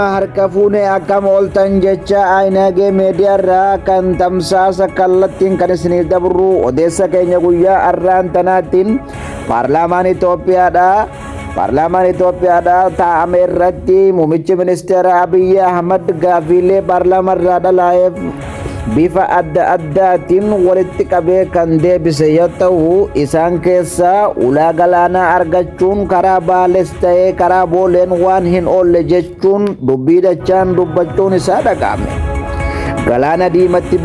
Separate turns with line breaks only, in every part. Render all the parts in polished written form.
Harka fuune, akkam ooltan jecha Ayinaagee Miidiyaarraa kan tamsaasa kallattiin kan isiniif dabru odeessa keenya guyyaa har'aan tanaatiin paarlaamaan Itoophiyaadha. Paarlaamaan Itoophiyaadha taa'ame irratti muummichi ministeera Abiyyi Ahmad gaaffiilee paarlaamarraa dhalaa'eef bifa adda addaatiin walitti qabee kan deebise yoo ta'u, isaan keessaa ulaa galaanaa argachuun karaa Baales ta'ee karaa Booleen waan hin oolle jechuun dubbii dachaan dubbachuun isaa dhaga'ame. Galaana Diimatti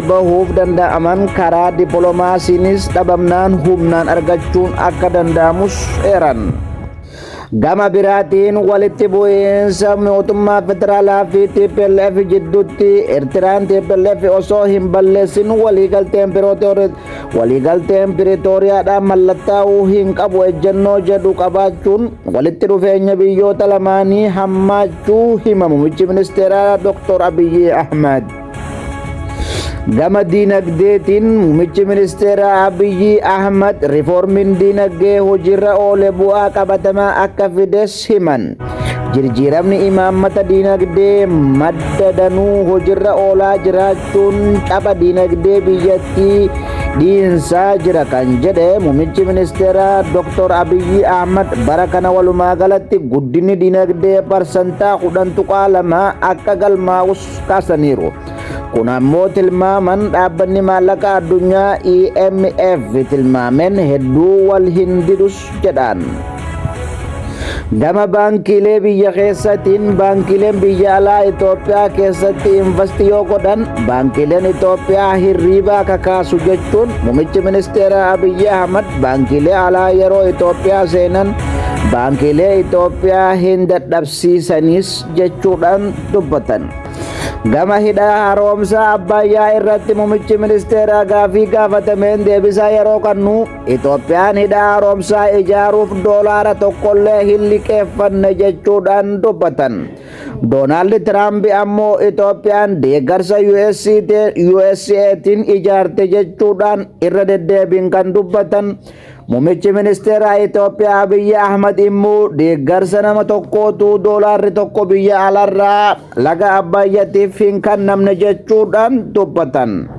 bahuuf danda'aman karaa dippiloomaasiinis dhabamnaan humnaan argachuun akka danda'amus eeran. Gama biraatiin walitti bu'iinsa mootummaa federaalaa fi TPLF jidduutti Eertiraan TPLF osoo hin balleessin waliigalteen Piriitooriyaadhaan mallattaa'uu hin qabu ejjennoo jedhu qabaachuun walitti dhufeenya biyyoota lamaanii hammaachuu hima muummichi ministeeraa Dr. Abiyyi Ahmad. Gama diinagdeetiin muummichi ministeeraa Abiyyi Ahmad riifoormiin diinagdee hojiirra oole bu'aa qabatamaa akka fides himan. Jijjiiramni imaammata diinagdee madda danuu hojiirra oolaa jiraachuun caba diinagdee biyyattii dhiinsaa jira kan jedhe muummichi ministeeraa Dr. Abiyyi Ahmad, bara kana walumaa galatti guddinni diinagdee 10.2% akka galmaa'us kaasaniiru. Kun ammoo tilmaaman dhaabbanni maallaqa addunyaa IMF tilmaameen hedduu wal hin didus jedhan. Gama baankiilee biyya keessatiin baankiileen biyya alaa Itoophiyaa keessatti invest yoo godhan baankiileen Itoophiyaa hirriibaa kakaasu jechuun muummichi ministeera Abiyyi Ahmad baankiilee alaa yeroo Itoophiyaa seenan baankiilee Itoophiyaa hin dadhabsiisanis jechuudhaan dubbatan. Gama hidha haaromsaa Abbayyaa irratti muummichi ministeeraa gaafii gaafatameen deebisaa yeroo kennu Itoophiyaan hidha haaromsaa ijaaruuf doolaara tokkollee hin liqeeffanne jechuudhaan dubbatan. Doonaald Tiraamp ammoo Itoophiyaan deeggarsa USAtiin ijaarte jechuudhaan irra deddeebiin kan dubbatan. Muummichi ministeeraa Itoophiyaa Abiyyi Ahmad immoo deeggarsa nama tokkootu doolaarri tokko biyya alarraa laga Abbayyatiif hin kennamne jechuudhaan dubbatan.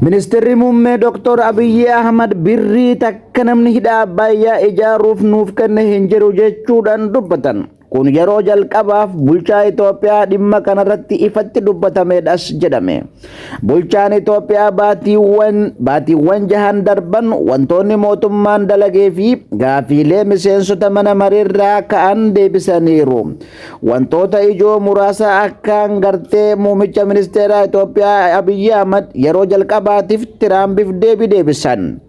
Ministeerri muummee Dr. Abiyyi Ahmad birrii takka namni hidha Abbayyaa ijaaruuf nuuf kenne hin jiru jechuudhaan dubbatan. Kun yeroo jalqabaaf bulchaa Itoophiyaa dhimma kanarratti ifatti dubbatamedhas jedhame. Bulchaan Itoophiyaa baatiiwwan 6n darban wantoonni mootummaan dalagee fi gaafiilee miseensota mana mariirraa ka'an deebisaniiru. Wantoota ijoo muraasa akkaan gartee muummicha ministeeraa Itoophiyaa Abiyyi Ahmad yeroo jalqabaatiif Tiraampiif deebii deebisan.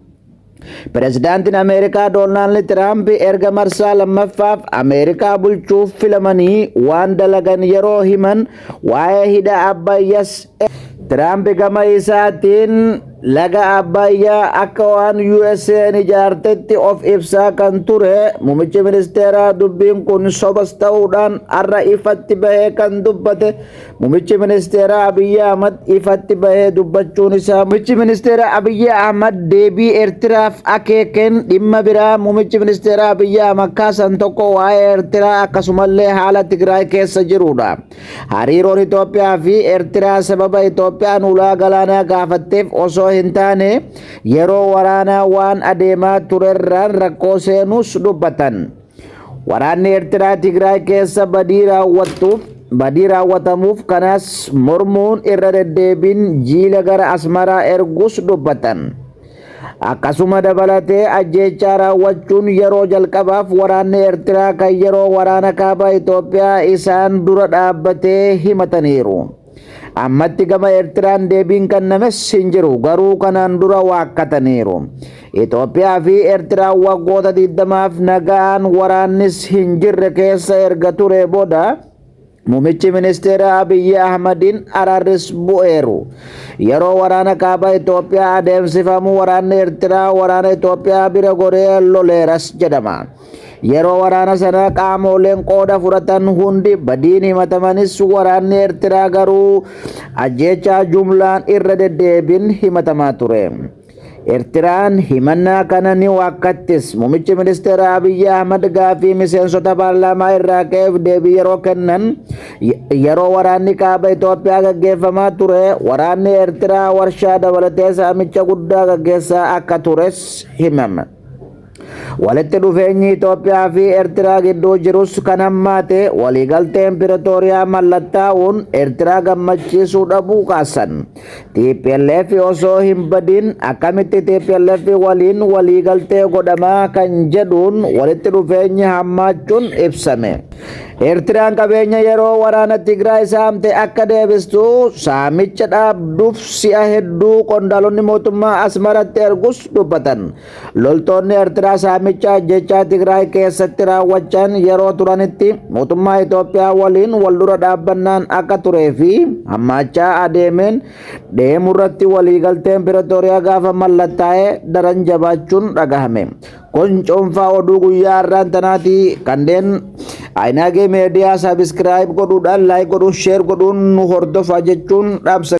Pireezidaantiin Ameerikaa Doonaald Tiraamp erga marsaa lammaffaaf Ameerikaa bulchuuf filamanii waan dalagan yeroo himan waa'ee hidha Abbayyas Tiraamp gama isaatiin laga Abbayyaa akka waan USA'n ijaartetti of ibsaa kan ture muummichi ministeeraa dubbiin kun sobas ta'uudhaan har'a ifatti bahee kan dubbate muummichi ministeeraa Abiyyi Ahmad ifatti bahee dubbachuun isaa. Muummichi ministeera Abiyyi Ahmad deebii Eertiraaf akeeken. Dhimma biraa muummichi ministeera Abiyyi Ahmad kaasan tokko waa'ee Eertiraa akkasumallee haala Tigraay keessa jirudha. Hariiroon Itoophiyaa fi Eertiraa sababa Itoophiyaan ulaa galaanaa gaafatteef osoo hin taane yeroo waraanaa waan adeemaa turerraan rakkoo seenus dubbatan. Waraanni Eertiraa Tigraay keessa badii raawwatamuuf kanas mormuun irra deddeebiin jiila gara Asmaraa ergus dubbatan. Akkasuma dabalatee ajjeechaa raawwachuun yeroo jalqabaaf waraanni Eertiraa kan yeroo waraana kaaba Itoophiyaa isaan dura dhaabbatee himataniiru. Ammatti gama Eertiraan deebiin kennames hin jiru, garuu kanaan dura waakkataniiru. Itoophiyaa fi Eertiraan waggoota 20f nagaan waraannis hin jirre keessa erga ture booda muummichi ministeera Abiyyi Ahmadiin araarris bu'eeru. Yeroo waraana kaaba Itoophiyaa adeemsifamu waraanni Eertiraa waraana Itoophiyaa bira goree loleeras jedhama. Yeroo waraana sana qaamoleen qooda fudhatan hundi badiin himatamanis waraanni Eertiraa garuu ajjeechaa jumlaan irra deddeebiin himatamaa ture. Ertiraan himannaa kana ni waakkattis. Muummichi ministeera Abiyyi Ahmad gaaffii miseensota paarlaamaa irraa ka'eef deebii yeroo kennan, yeroo waraanni kaaba Itoophiyaa gaggeeffamaa ture waraanni Ertiraa warshaa dabalatee saamicha guddaa gaggeessaa akka tures himame. Walitti dhufeenyi Itoophiyaa fi Ertiraa gidduu jirus kan hammaate waliigalteen Piretooriyaa mallattaa'uun Ertiraa gammachiisuu dhabuu kaasan. TPLF osoo hin badin akkamitti TPLF waliin waliigaltee godhamaa kan jedhuun walitti dhufeenyi hammaachuun ibsame. Eertiraan qabeenya yeroo waraana Tigraay saamte akka deebistu saamicha dhaabduuf si'a hedduu qondaalonni mootummaa Asmaratti ergus dubbatan. Loltoonni Eertiraa saamicha ajjechaa Tigraay keessatti raawwachan yeroo turanitti mootummaa Itoophiyaa waliin wal dura dhaabbannaan akka turee fi hammaachaa adeemeen deemurratti waliigalteen Piretooriyaa gaafa mallattaa'e daran jabaachuun dhagahame. Kun cuunfaa oduu guyyaa har'aan tanaati. Kanneen Ayinaagee Meediyaa subscribe godhuudhaan, like godhuun, share godhuun nu hordofaa jechuun dhaamsa.